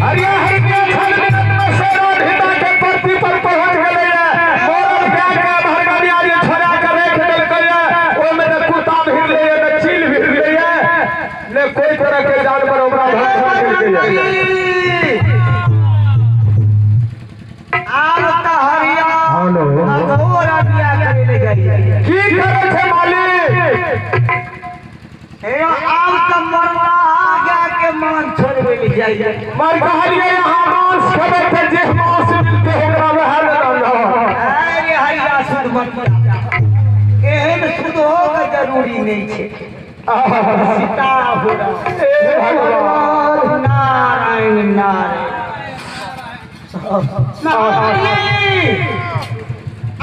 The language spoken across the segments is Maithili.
हरिया हरिया छल मिनट में सेना भिता के परती पर पहुंच गेलै मरल गाय के भरगनिया जे छोड़ा के राखि देलकै ओहिमे ने कुत्ता भिड़लै ने चील भिड़लै ने कोई तरह के जानवर ओकरा भक्षण केलकै। आब तऽ हरिया हेलो अघोरा बियाह करे ले जाइए। की करै छै मालिक? हे आब तऽ मरला गाय के मान छोड़बै ले जाइए। मर कहलियै यहाँ मांस खेबै तऽ जे मांस मिलतै ओकरा वएह ने दऽ। अरे हरिया शुद्ध मत, एहन शुद्ध हो के जरूरी नहीं छै। सीता हो हे भगवान नारायण नारायण।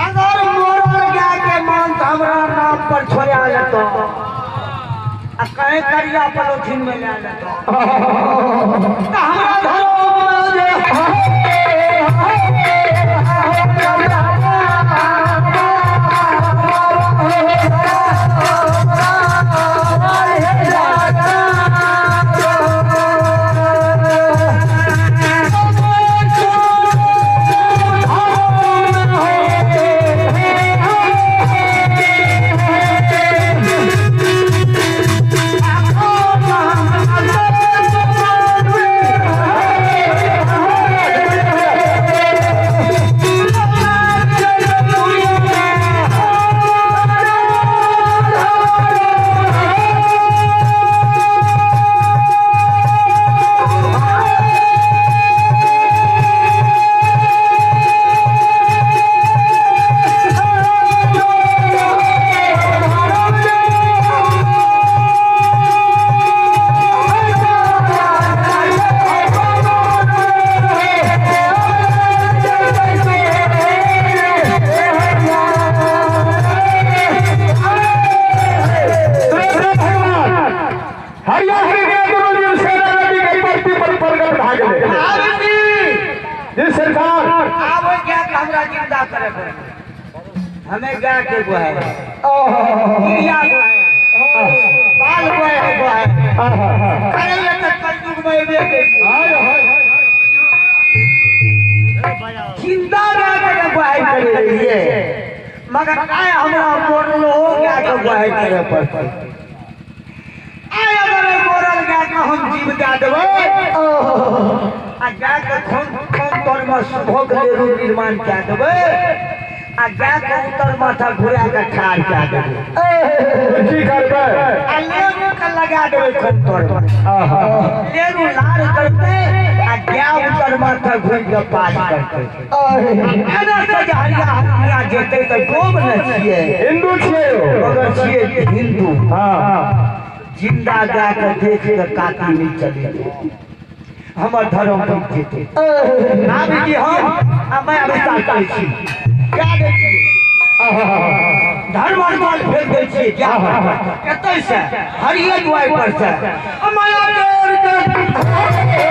अगर मरल गाय के मांस हमरा नाम पर छोड़ा लेतो आ कहीं करिया पलोथिन में ले लेतो तऽ हमरा धरो हरिया हरिया दुनू जीव सेना नदी के परती पर प्रगट भए गेलै। जी सरकार। आब ओहि गाय के हमरा जिंदा करे पड़तै। हमें गाय के गोहे चिड़िया गोहे बाल गोहे गोहे करे ले तऽ कलयुग में एबे करियै। जिंदा गाय के ने गोहाइ करे रहियै, मगर आइ हमरा मरलो गाय के गोहाइ करे पड़तै। आइ अगर एहि मरल गाय के हम जीव दए देबै आ गाय के खून खून तर में शुभक लेरू निर्माण कए देबै आ गाय के उत्तर माथा घुरा के ठाढ़ कए देबै की करबै? आ लेरू के लगा देबै खून तर में, लेरू लार करतै आ गाय उत्तर माथा घुरि के पास करतै। एना से जे हरिया हरिया जेतै तऽ डोम ने छियै, हिंदू छियै यौ। मगर छियै हिंदू। हाँ जिंदा गाय के देख के काकी नहीं चले, हमर धर्म डूबि जेतै। आब जी हम आ मैं अभिशाप करै छी, क्या दै छी धर्म अड़ताल फेंक दै छी क्या कतै से हरिये दुआरि पर से आ माया तोड़ के हे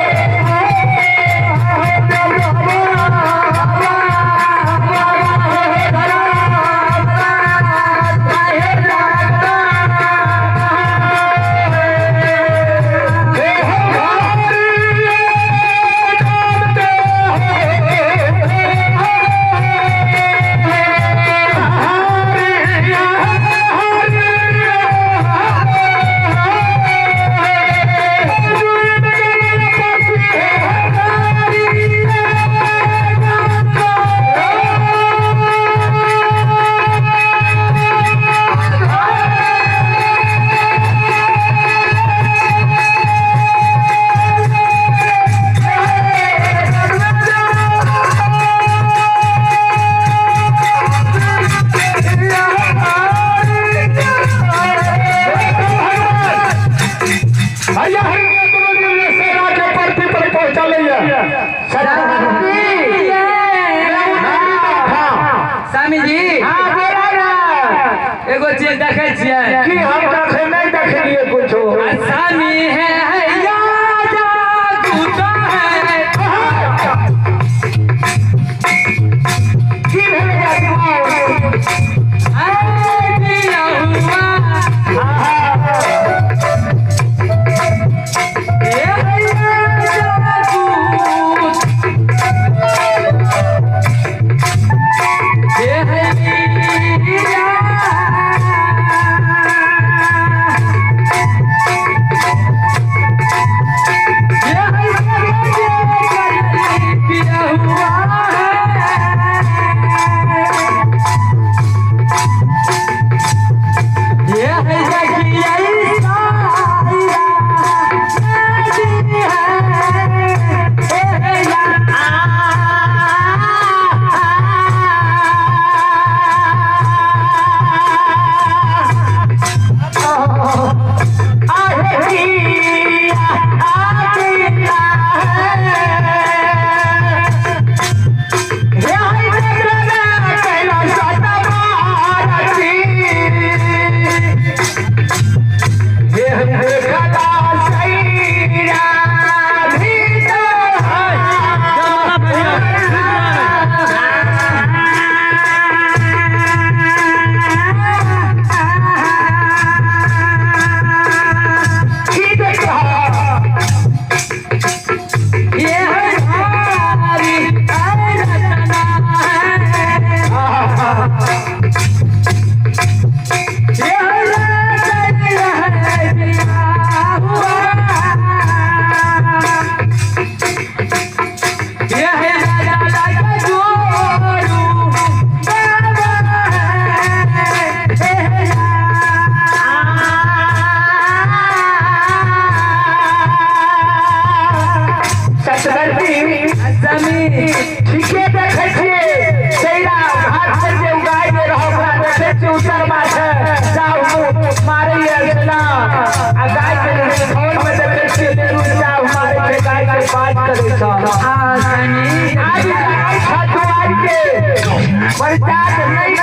एगो चीज देखै छियै। की हम देखे नहीं देखलिए कुछो। आसानी है या जागूता है। की भेलै जादू? ऐ दिया हुआ ए जादू ए है पिया हुआ है। ये है जगिया ये है हमारी रचना है। ये है दिया हुआ। ये है राजा का जोरू बाबा है। सतबरती जमीन ठीके देखै छियै। सैरा घाट पर जे उगाय दे रहो, ओकरा देखै छियै उत्तर बाटे चाव मारैये छला आ गाय के फोन में देखै छियै नेहरू चाव मारै छै, गाय के बात करै छै। आसनी आज गाय छठुआर के बरसात नहीं।